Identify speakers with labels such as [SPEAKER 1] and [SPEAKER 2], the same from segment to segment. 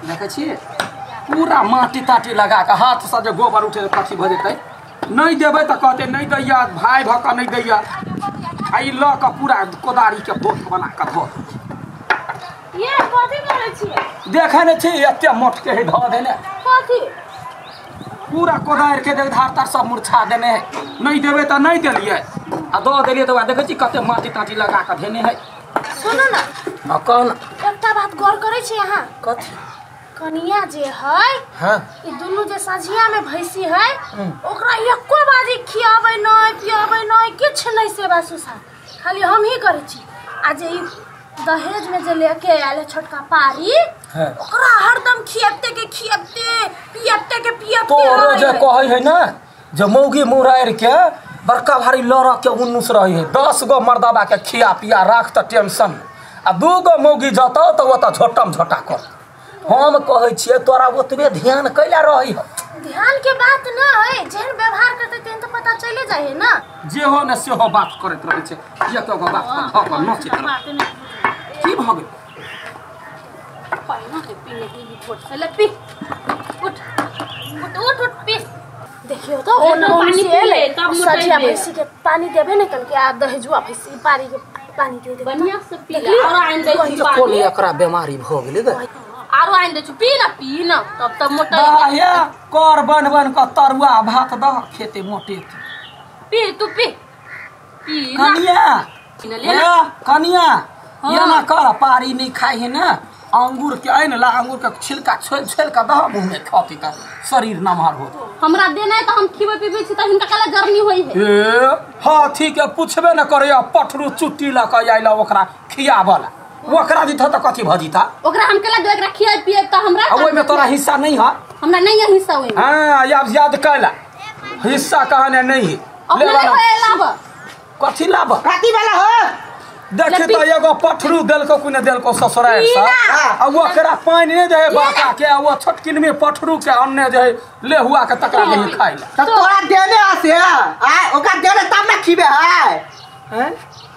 [SPEAKER 1] देखै छियै पूरा माटी ताटी लगा के हाथ से जे गोबर उठे कथी भऽ जेतै। नहीं देबै तऽ कहतै नहीं दैया भाई भऽ कऽ नहीं दैया। आ ई लऽ कऽ पूरा कोदारी के बोट बना कऽ धऽ
[SPEAKER 2] ये कथी करै छियै?
[SPEAKER 1] देखै नहि छी एते मोट के है धऽ देने
[SPEAKER 2] कथी
[SPEAKER 1] पूरा कोदारि के देख धार तार सब मुरझा देने है। नहीं देबै तऽ नहीं देलियै आ दऽ देलियै तऽ देखै छी कते माटी ताटी लगा कऽ धेने है।
[SPEAKER 2] सुनू ना
[SPEAKER 1] आ कौन
[SPEAKER 2] एकटा बात गौर करै छी अहाँ?
[SPEAKER 1] कथी?
[SPEAKER 2] कनिया जे है
[SPEAKER 1] हाँ
[SPEAKER 2] ई दुनू जे सझिया में भैंसी है ओकरा एको बाजी खियाबै नहीं पियाबै नहीं किछु नहीं सेवा सुसा खाली हम ही करै छी। आ जे ई दहेज में जे लेके आयल है छोटका पारी ओकरा हरदम खियाबते के खियाबते पियाबते के पियाबते
[SPEAKER 1] तोरो जे कहै है ना जे मौगी मुरारि के बड़का भारी लड़क के उन्नुस रही है 10 गो मर्दबा के खिया पिया राख तऽ टेंशन आ 2 गो मौगी जतौ तऽ ओतऽ झोटम झोटा कर। हम कहै छियै तोरा ओतबे ध्यान कैला रही है?
[SPEAKER 2] ध्यान के बात न है, जेहन व्यवहार करते तेहन तो पता चले जाए है ना।
[SPEAKER 1] जे हो ने सेहो बात करैत रहै छै एक गो बात पर धऽ कऽ नचैत रहै। की भऽ गेल?
[SPEAKER 3] पानी के पीने के भी छोट से ले पी उठ उठ उठ उठ पी।
[SPEAKER 2] देखियो तो पानी पी ले तब मोटाई भैंसी के पानी देबे ने कल के आ दहेजुआ भैंसी पारी के पानी दे दे
[SPEAKER 3] बढ़िया से पी ले और आइन दे छी
[SPEAKER 1] पानी। कोन एकरा बीमारी भऽ गेलै गे?
[SPEAKER 3] आरो आइन दे छी पी ना तब तब मोटाई
[SPEAKER 1] बाया कर बन बन क तरुआ भात द खेते मोटे
[SPEAKER 3] पी तू पी पी ना।
[SPEAKER 1] कनिया ले कनिया ये ना कर पारी नहीं खाई है ना अंगूर के आइन ला अंगूर के छिलका छोल छोल के दह मुंह में खाती त शरीर नमहर हो।
[SPEAKER 3] हमरा देना है त हम खिबै पीबै छी त हिनका काला जरनी होई है।
[SPEAKER 1] ए हाथी के पुछबे न करैया पठरू चुट्टी ल के आइला ओकरा खियाबला ओकरा दिथा त कथी भ जीता?
[SPEAKER 3] ओकरा हम केला दो एकरा खिया पिए त हमरा
[SPEAKER 1] आ ओइ में तोरा हिस्सा नहीं है।
[SPEAKER 3] हमरा नहीं है हिस्सा ओइ में।
[SPEAKER 1] हां अब याद कैला हिस्सा कहने नहीं है।
[SPEAKER 3] ले लाब
[SPEAKER 1] कथी लाब?
[SPEAKER 4] कथी वाला हो?
[SPEAKER 1] देखी त एगो पठरू देलको कुने देलको ससुराल से आ ओकरा पानी नहीं दे बाका के आ वो छोटकिन में पठरू के अन्ने जे ले हुआ के तकरा नहीं खाइला
[SPEAKER 4] त तोरा देने आसे आ ओकरा देने तब ना खिबे है। हैं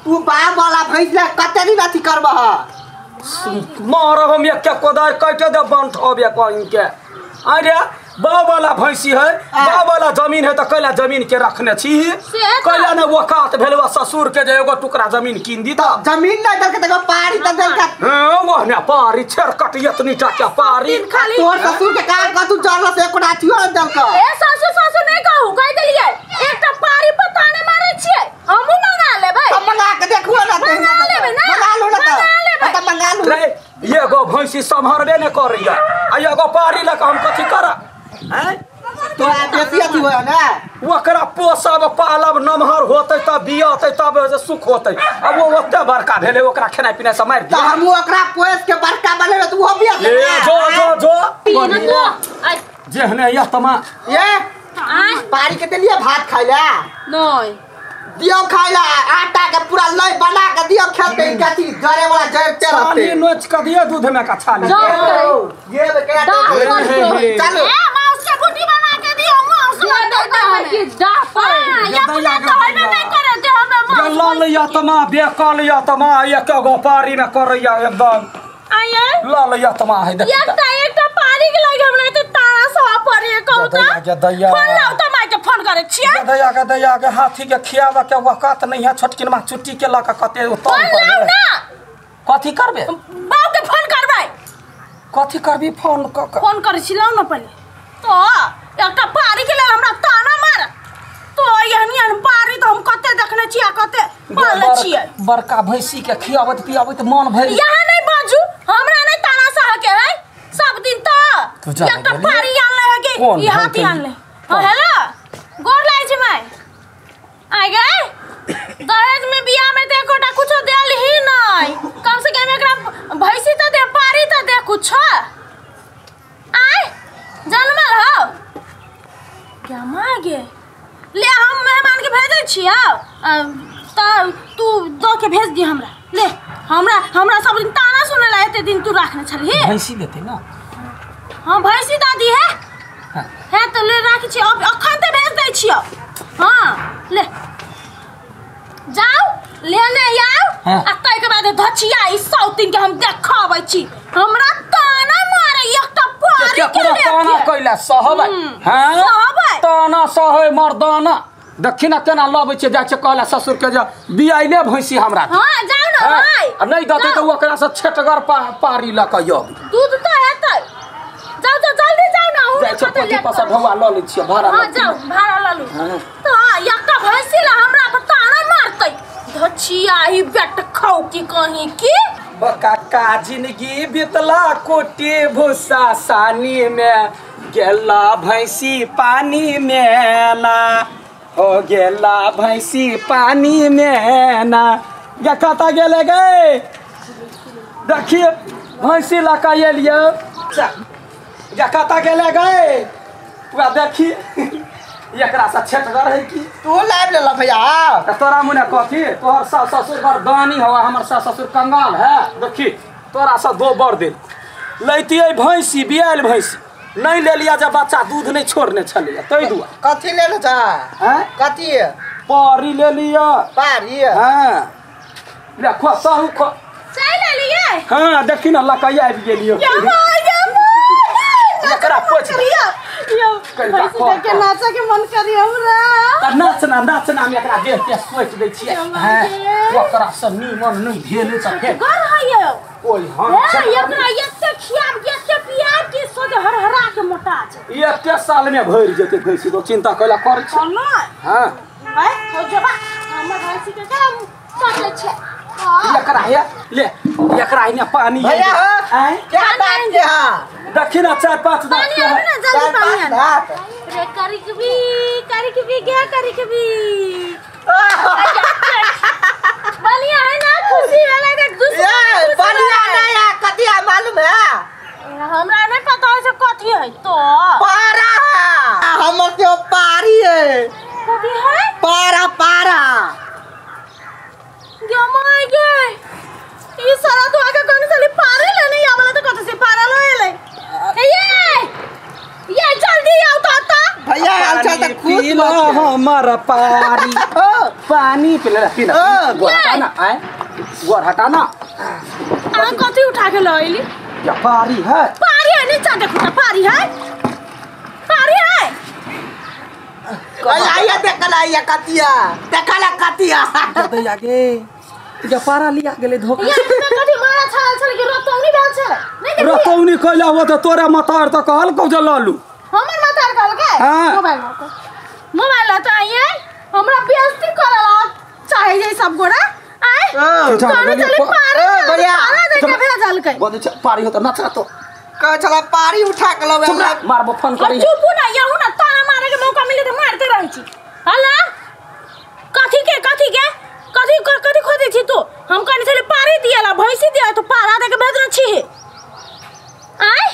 [SPEAKER 4] तू बाप वाला भैंस ले कते दिन अथी करबह?
[SPEAKER 1] मारब हम एक कोदार काटे दे बंठ होबे कहीं के। अरे बाप वाला भैंसी है बाप वाला जमीन है त कैला जमीन के रखने छी कैला ने वकात भेलवा ससुर के जे एगो टुकड़ा जमीन कीन दी त
[SPEAKER 4] जमीन नै देलके त पारी त देलके।
[SPEAKER 1] हां वह ने पारी छेर कट एतनी टा के पारी
[SPEAKER 4] तोर ससुर के का कतू जरल से एको अथियो न देलक।
[SPEAKER 2] ए ससुर ससुर नै कहू कह देलियै एकटा पारी पर ताने मारै छियै हमहु मंगा लेबै।
[SPEAKER 4] त मंगा के देखू ना
[SPEAKER 2] मंगा लेबै ना
[SPEAKER 4] मंगा लू ना त मंगा लू
[SPEAKER 1] रे एगो भैंसी सम्हरबे ने करैया आ एगो पारी लक हम कथी करब? हैं
[SPEAKER 4] तो बेसी अथी होय ना
[SPEAKER 1] ओकरा पोसब पालब नमहर होतै तब बियतै तब जे सुख होतै। अब वो ओते बड़का भेलै ओकरा खेनाइ पिनाइ से मारि
[SPEAKER 4] त
[SPEAKER 1] दियै।
[SPEAKER 4] हम ओकरा पोस के बड़का बनेबै त ओहो बियतै।
[SPEAKER 1] ए जो जो जो
[SPEAKER 3] पी ना तो
[SPEAKER 1] जेहने यह तमा
[SPEAKER 4] ए पारी के देलियै भात खाइला
[SPEAKER 3] नहीं
[SPEAKER 4] दियो खाइला आटा के पूरा लय बना के दियो खेलते कथी जरे वाला जर
[SPEAKER 1] छाली
[SPEAKER 4] चढ़ते
[SPEAKER 1] नोच के दियो दूध में का छाली
[SPEAKER 4] ये के चलो
[SPEAKER 2] ए मांस के गुटी बना के दियो मांस लग
[SPEAKER 3] है कि जा पर
[SPEAKER 2] या पूरा तो होबे नहीं करे दे हमरा मांस
[SPEAKER 1] लाल या तमा बेकल या तमा एक गो पारी में करैया एकदम
[SPEAKER 2] आये
[SPEAKER 1] लाल या तमा है देख
[SPEAKER 2] एकटा एकटा पारी के लगे हमरा त तारा सवा परे कहू त
[SPEAKER 1] दैया
[SPEAKER 2] फोन लाउ त माय के फोन करे छियै
[SPEAKER 1] दैया के दैया के हाथी के खियावा के वकात नहीं है छोटकिन मा चुट्टी के लक कते
[SPEAKER 2] फोन लाउ ना
[SPEAKER 1] कथी करबे?
[SPEAKER 2] बाप के फोन करबै।
[SPEAKER 1] कथी करबी फोन क
[SPEAKER 2] फोन करे छी लाउ ना पहिले तो एकटा पारी के लेल हमरा ताना मार तो एहन एहन पारी त हम कते देखने छियै कते पालने छियै।
[SPEAKER 1] बड़का भैंसी के खियाबत पियाबत मन भरि
[SPEAKER 2] यहाँ नहीं बाजू हमरा नहीं ताना सह के है सब दिन त एकटा पारी आनले है कि ई हाथी आनले। हां हेलो गोर लागै छी my I गए दहेज में बियाह में त एकोटा कुछो देल ही नहीं कम से कम एकरा भैंसी त दे पारी त दे कुछो आय जनमल हो क्या मागे ले हम मेहमान के भेजै छियै त तू दो के भेज दी हमरा ले हमरा हमरा सब दिन ताना सुने ला एते दिन तू राखने छलही
[SPEAKER 1] भैंसी देते ना।
[SPEAKER 2] हां भैंसी दादी है
[SPEAKER 1] हां
[SPEAKER 2] है त ले राखै छी अब अखन त भेज दै छियौ। हां ले जाओ लेने आउ
[SPEAKER 1] हाँ।
[SPEAKER 2] आ तै के बाद धचिया ई सौतिन के हम देखाबै छी हमरा ताना मारे एकटा
[SPEAKER 1] कैला सहबै हां
[SPEAKER 2] सहबै
[SPEAKER 1] ताना सहै मर्दाना देखी ना केना लबै छै जाइ छै कहला ससुर के जे बियाइले भैंसी हमरा
[SPEAKER 2] हां जाउ ना भाई
[SPEAKER 1] आ नहीं दते त ओकरा से छेटगर पारी ल के यौ
[SPEAKER 2] दूध त हेतै जाउ जाउ जल्दी जाउ ना
[SPEAKER 1] जाइ छै पति पसा ढौआ ल लै छियै भाड़ा
[SPEAKER 2] हां जाउ भाड़ा ल लू त एकटा भैंसी ला हमरा पर ताना मारतै धचिया ही बेट खाउ की कहीं की
[SPEAKER 1] काका जिंदगी बीतला कोटी भूसा सानी में गेला भैंसी पानी में ना हो गेला भैंसी पानी में ना गे कता गेले गे देखिए भैंसी लका एलियै गे कता गेले गे पूरा देखिए एकरा से छेटगर है की
[SPEAKER 4] तू लाइव लेला भैया
[SPEAKER 1] त तोरा मुने कथी तोहर सास ससुर बड़ दानी हवा हमर सास ससुर कंगाल है देखी तोरा से दो बर देल लैतियै भैंसी बियाइल भैंसी नहीं ले लिया जब बच्चा दूध नहीं छोड़ने छलियै तै दुआरे
[SPEAKER 4] कथी लेले छ
[SPEAKER 1] हैं
[SPEAKER 4] कथी
[SPEAKER 1] पारी ले लिया
[SPEAKER 4] पारी
[SPEAKER 1] हां ले खो सहु खो
[SPEAKER 2] चाय ले लियै
[SPEAKER 1] हां देखी ना लकैया आबि गेलियो
[SPEAKER 2] या माय या माय
[SPEAKER 1] एकरा पोछ
[SPEAKER 2] यो भैंसी देख के नाचा के मन करी हमरा
[SPEAKER 1] त नाचना नाचना हम एकरा देख के सोच दै छियै हैं ओकरा से नीमन नहीं भेलै त फेर
[SPEAKER 2] घर है यो
[SPEAKER 1] ओइ हां
[SPEAKER 2] एकरा एते खियाब एते पियाब के सोच हरहरा के मोटा छै
[SPEAKER 1] एते साल में भरि जेतै भैंसी तो चिंता कैला कर छै
[SPEAKER 2] ना
[SPEAKER 1] हां
[SPEAKER 2] है हो जबा हमर भैंसी के करम काटले छै
[SPEAKER 1] एकरा हे ले एकरा हिने पानी
[SPEAKER 4] भैया
[SPEAKER 1] हैं
[SPEAKER 4] क्या बात के हां
[SPEAKER 1] देखी ना चार पांच दांत
[SPEAKER 2] पानी आवे ना जल्दी पानी आवे रे करी के भी गया करी के भी बढ़िया है ना खुशी वाला एक दूसरे
[SPEAKER 4] ए बढ़िया नहीं है कथी है मालूम है
[SPEAKER 2] हमरा नहीं पता है सब कथी है तो
[SPEAKER 4] पारा है हमर के पारी है
[SPEAKER 2] कथी है
[SPEAKER 4] पारा पारा
[SPEAKER 2] गे my गे ई सारा तो आके कोन साली पारे लेने आवला तो कथी से पारा लो एले ए ये जल्दी आओ ताता
[SPEAKER 4] भैया अच्छा त खुद
[SPEAKER 1] पीला हमर पारी पानी पी ले पी ना गोर हटाना आए गोर हटाना
[SPEAKER 2] आ कथी उठा के लइली
[SPEAKER 1] या पारी है
[SPEAKER 2] पारी है नीचा देखो ना पारी है पारी है
[SPEAKER 4] आइया देखला आइया कतिया देखला कतिया
[SPEAKER 1] दैया गे या पारा लिया गेलै धोखा
[SPEAKER 2] ये कथी मारा छाल छल के रतौनी भेल छल नहीं देखली
[SPEAKER 1] रतौनी कैला हो त तोरा मतार त कहल कौ जे ललू
[SPEAKER 2] हमर मतार कहल के मोबाइल मोबाइल ल त आइए हमरा बेइज्जती करला चाहे जे सब गोरा आए तोने चली पारी
[SPEAKER 4] भैया
[SPEAKER 2] पारा दे के भेजल के
[SPEAKER 1] बद पारी हो त नचरा तो
[SPEAKER 4] कह छला पारी उठा के लबे
[SPEAKER 1] मारबो फोन करी
[SPEAKER 2] चुप ना यहू ना ताना मारे के मौका मिले त मारते रहै छी हला कथी के कथी के कथी कथी खोजै छी तू हम कहने छली पारी दियाला भैंसी दिया तो पारा दे के भेजने छी आय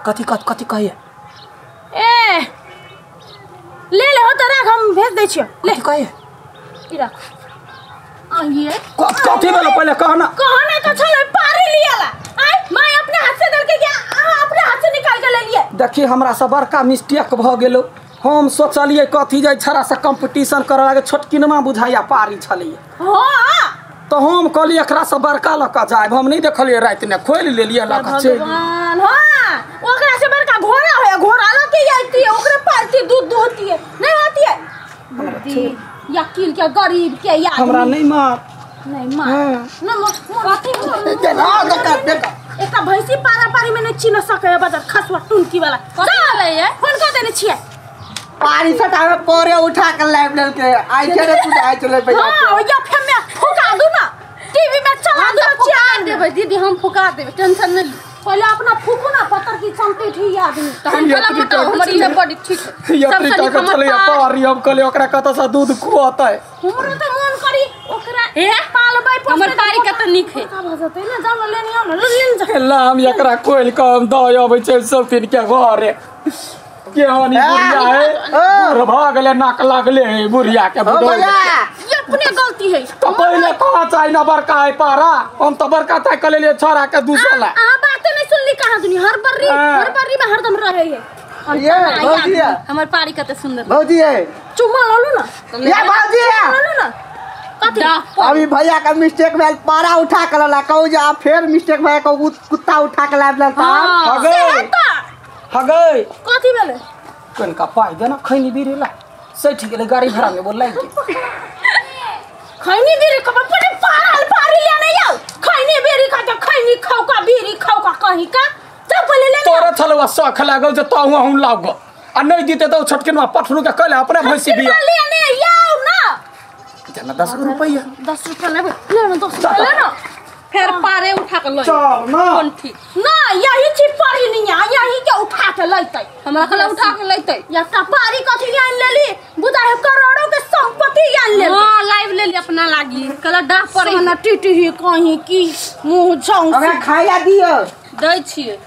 [SPEAKER 1] कथी कथी कथी कहिए
[SPEAKER 2] ए ले ले हो त राख हम भेज दै छियो ले
[SPEAKER 1] कथी कहिए
[SPEAKER 2] ई राख आइए
[SPEAKER 1] कथी भेलो पहिले कह ना
[SPEAKER 2] कहना तो छलै पारी लियाला आय मैं अपने हाथ से दर के गया अहाँ अपने हाथ से निकाल के ले लिए
[SPEAKER 1] देखी हमरा से बड़का मिस्टेक भ गेलो हम सोचलिए कथी जाय छड़ा से कंपटीशन करे लागे छोटकिनमा बुझाइया पारी छलिए
[SPEAKER 2] हां
[SPEAKER 1] तो हम कहलिए एकरा से बड़का लक जायब हम नहीं देखलिए राति ने खोलि लेलिए लक चलि
[SPEAKER 2] भगवान हां ओकरा से बड़का घोड़ा होया घोड़ा लके जाती है ओकरे पालती दूध दोहती है नहीं होती है या किल के गरीब के या
[SPEAKER 1] हमरा नहीं मार
[SPEAKER 2] नहीं मार न कथी
[SPEAKER 4] ना देख देख
[SPEAKER 2] एकटा भैंसी पारा पारी में नहीं चिन्ह सके बाजार खसवा टुनकी वाला
[SPEAKER 3] कथी ले ये
[SPEAKER 2] फोन कर देने छियै
[SPEAKER 4] पारी सटावे पोरे उठा के लाइव लेल के आई छे तू आई चले भैया
[SPEAKER 2] हां या फेर में फुका दू ना टीवी में चला दू
[SPEAKER 3] फुका देबै दीदी हम फुका देबै टेंशन नहीं
[SPEAKER 2] पहले अपना फूकू ना पत्थर की चमती थी आदमी
[SPEAKER 3] तो हम कला मोटा हमर ई बड़ी ठीक
[SPEAKER 1] यात्री का के चले पारी हम कहलिए ओकरा कत से दूध खुआतै
[SPEAKER 2] हमरो तो मन करी ओकरा ए पालबै पोसबै
[SPEAKER 3] हमर पारी कत नीक है
[SPEAKER 2] का भ जतै ना जाउ ना लेने आउ ना ले जा
[SPEAKER 1] ला हम एकरा कोइल कम the अबै छै सब दिन के घरे के हनी बुढ़िया है बूढ़ भ गेलै नाक लागले है बुढ़िया के
[SPEAKER 4] ओ भैया
[SPEAKER 2] ये अपने गलती है
[SPEAKER 1] तो पहले कहाँ चाही ना बड़का है पारा हम तो बड़का चाहे कह लेलिए छोरा के दूसरा
[SPEAKER 2] अहाँ बात नहीं सुनली कहाँ दुनिया हर बर्री में हरदम रहे है
[SPEAKER 4] ये भौजी है
[SPEAKER 3] हमर पारी कते सुंदर
[SPEAKER 4] भौजी है
[SPEAKER 2] चुम्मा ललू ना
[SPEAKER 4] ये भौजी है
[SPEAKER 2] ललू ना कथी
[SPEAKER 4] अभी भैया का मिस्टेक भेल पारा उठा के लला कहू जे आप फेर मिस्टेक भैया कहू कुत्ता उठा के लाबि लेल
[SPEAKER 3] हाँ।
[SPEAKER 4] तब
[SPEAKER 2] से त
[SPEAKER 1] हगै
[SPEAKER 2] कथी भेलै
[SPEAKER 1] कनका पाइ देना खैनी बीड़ी ला सठि गेलै गाड़ी भाड़ा में बोल लागि
[SPEAKER 2] खैनी बीड़ी खब परे पारल पारी लेने जाओ खैनी बीड़ी खा के खैनी खाओ का बीड़ी खाओ का कहीं का जा पहिले ले
[SPEAKER 1] तोरा छलवा शौख लागल जे तहु अहूँ लाग आ नहीं दीते तो छोटकिनवा पठरू के कहले अपने भैंसी बिया
[SPEAKER 2] लेने जाओ ना
[SPEAKER 1] जना 10 रुपैया
[SPEAKER 2] 10 रुपया लेबे ले ना 10 रुपया ले ना
[SPEAKER 3] फिर पारे उठा के लई
[SPEAKER 1] चल ना
[SPEAKER 3] कोन ठीक
[SPEAKER 2] ना यही छी पड़ी नहीं यही के उठा के लैतै
[SPEAKER 3] हमरा कहला उठा के लैतै
[SPEAKER 2] एकटा पारी कथी आनि लेली बुझा है करोड़ों के संपत्ति आनि लेली
[SPEAKER 3] हां लाइव ले ली अपना लागी कहला डाह पड़े
[SPEAKER 2] सोना टीटी ही कहीं की मुंह झौंसी
[SPEAKER 4] ओकरा खाइ ला दियो
[SPEAKER 3] दै छियै।